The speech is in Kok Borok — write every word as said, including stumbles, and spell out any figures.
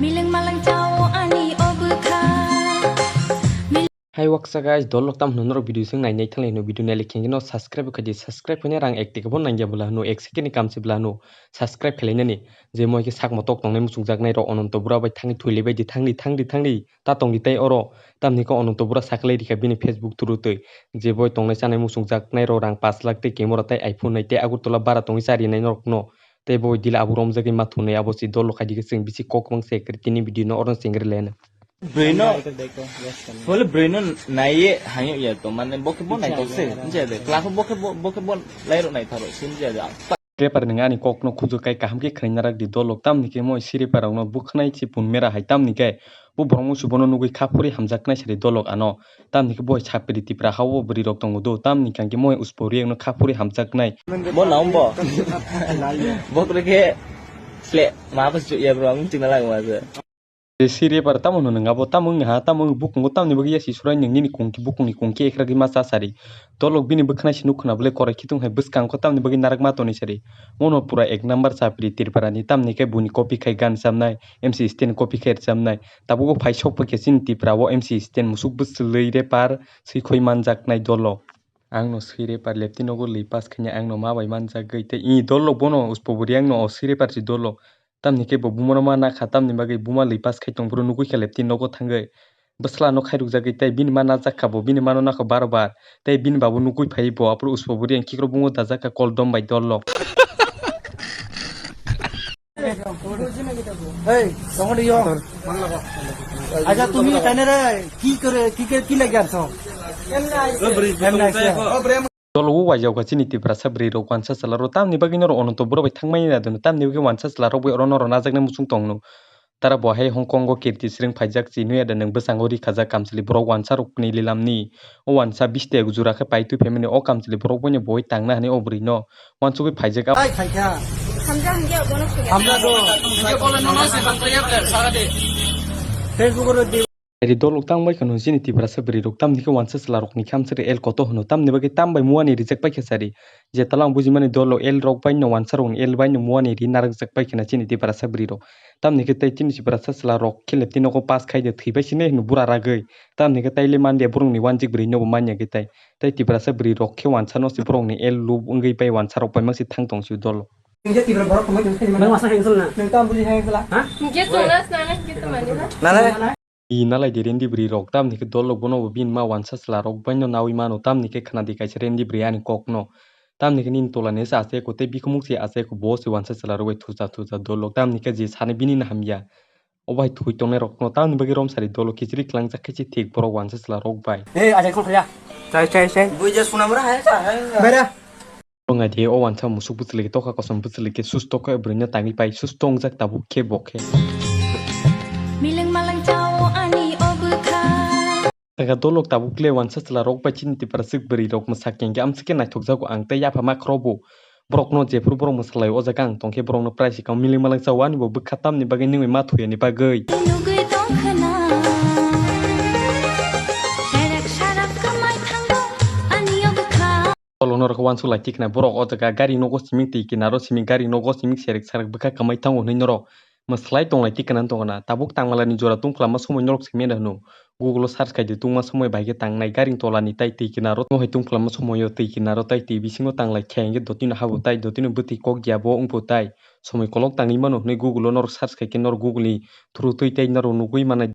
Miling malang chao ani o bwkha. Hai waksa guys, dolok tam hwnwi norok video swng nai nai thanglai hwnwi video nai like khe no subscribe khai di, subscribe khai rang ek tikabo nangya bwla hwnwi ek second ni kam se bwla hwnwi subscribe khlai nani je moi khe sak motok tongnai muchung jak nai rok Ononto Bura bai thangwi thwi lai bai di thangdi thangdi thangdi ta tong di tai oro tamni khe Ononto Bura saklai rikha bini Facebook through twi je boi tongnai chanai muchung jak nai rok rang pash lakh tei camera tei iPhone nai tei Agartala bara tongwi chari nai norok no. Tei bo dila abo romjagwi ma thunwi abo si dol khai di khe chwng bisi kok mang se kwrwi tini video no oro chengri lena. Bwrwi no, bole bwrwi no naiye hangyo ya to, mane bo khe bo nai to se, nje de, kla khe bo khe bo, bo khe bo lai ro nai tharo, se nje de. Repar nang ani kok no khujur kai kaham khe khwrwng narak di dolok tamni khe moi siri parok no bwkhnai si pun mera hai tamni khe bo borok musu bono nugwi kha phuri hamjak nai sari dolok ano. Tamni khe boi sapri tipra ha o bwrwi rok tongo do. Tamni khe moi uspo riyang no kha phuri hamjaknai. Bo na bo. Bo kre khe sle ma bas ju ya bro ang chingna lang ma je. Je siri par tamo no nang abo tamo wng ha tamo wng bukungo tamni bagwi ya si surai nang nini kongki bukungni kongki ekra gwi ma cha sari. Dolok bini bwkhnai si nuk khna bwle korai khitung hai bwskang ko tamni bagwi narak ma toni sari. Mono pura ek number sapri tipra ni tamni khe buni copy khai gan chamnai M C stand copy khai chamnai. Tabuk o phai sok phaikhe chini Tipra o M C stand musuk bwswlwi repar swi khoi manjaknai dolo. Ang no swi repar lepti nogo lwi pass khaina ang no ma bai manjagwi tei i dolo bono uspo bwrwi ang no o swi repar si dolo. Tamni khe bo buma no ma nakha tamni bagwi buma lwi pass khai tong bwrwi nugwi kha lepti nogo thangwi. Bwsla no khairok jagwi tei bini ma najak kha bo bini ma no nakha bar bar tei bini ba bo nugwi phai bo aphuru uspo bwrwi ang kikrok bungo dajak kha kol dom bai dolo. এই, তখন এই হল। আচ্ছা, তুমি এখানে রে, কি করে, কি করে, কি লেগে আছো? এমনি আইছে। Dolo o waijak kha chini Tiprasa bwrwi rok wansa chwla rok tamni bagwi norok Ononto Bura bai thangmani na dono tamni bagwi wansa chwla rok bai oro norok najaknai muchung tongno. Tara bo hai Hong Kong o kirti swrwng phaijak chini ya da nwng bwskango ri khajak kamchwlwi borok wansa rok ni lilam ni. O wansa bish taka jora khe pai twi phaimani o kamchwlwi borok boino boi tangna hwnwi o bwrwi no wansugwi phaijak. Ai, khaikha. Hamja hingke abono sugya. Hamja do. Hingke bole nono se bang kaya bela saga de. Facebook ro di. Eri dolok tang bai khano chini Tiprasa bwrwi rok tamni khe wansa chwla rok ni khamsari el koto hwno tamni bagwi tam bai muani rijak pai khe sari. Je tala ang bujimani dolok el rok bai no wansa rok ni el bai no muani ri narak jak pai khana chini Tiprasa bwrwi rok. Tamni khe tei chini Tiprasa chwla rok khe lepti nogo pass khai de thwi bai sini hwno bura ragwi. Tamni khe taile mande borok ni wanjik bwrwi no bo manya khe tai. Tei Tiprasa bwrwi rok khe wansa no se borok ni el lub wngwi bai wansa rok bai mangsi thang tong si dolo. Hingke Tipra borok khumui tong thani mano. Nwng masa hang sala na? Nwng tamo buji hang sala? Ha? Hingke songna snana hingke tamani ha? Nalai. I nalai de rendi bwrwi rok tamni khe dolo bono bo bini ma wansa chwla rok bai no nawi mano tamni khe khna di kaisa rendi bwrwi ani kok no. Tamni khe nini tola ni se achai ko tei bikhumuk se achai ko bo se wansa chwla rok bai thusa thusa dolo tamni khe je sani bini no hamya. O bai thwi tongnai rok no tamni bagwi romsari dolo khichiri klangjak khe se thik borok wansa chwla rok bai. Ei, ajai khong khaya. Chai, chai, chai. Buija sunamra hai, hai. Bera. Tongnai di o wansa musuk bwchwlwi khe tokha kosom bwchwlwi khe susto khe bwrwi no tangwi pai susto wngjak tabuk khe bo khe. Miling malang chao ani o bwkha. Jaga dolok tabuk le wansa chwla rok bai chini Tipraswk bwrwi rok mwsa kengkhe amswk khe naithok jago ang tei yapha ma khoro bo. Borok no jephuru borok mwsa lai o jaga ang tongkhe borok no prize kang miling malang chao ani bo bwkha tamni bagwi nungwi ma thwi ani bagwi. Nugwi tongkha na. Serek sarak kwmai thango ani o bwkha. Tolo norok wansuk lai tikna borok o jaga gari nogo simi twi kinaro simi gari nogo simi serek sarak bwkha kwmai thango hinwi norok mwslai tonglai tikna tongna tabuk tangmalani jora tungphla ma somoi norok simi hwno Google o search khai di tungma somoi bai khe tangnai gari tolani tai twi kinaro mohai tungphla ma somoi o twi kinaro tai twi bisingo tanglai khe hwnkhe dotino habo tai dotino bwtwi kok ya bo wngbo tai somoi kolok tangwi mano hinwi Google o norok search khai khe norok Google ni through twi tai norok nugwi manai.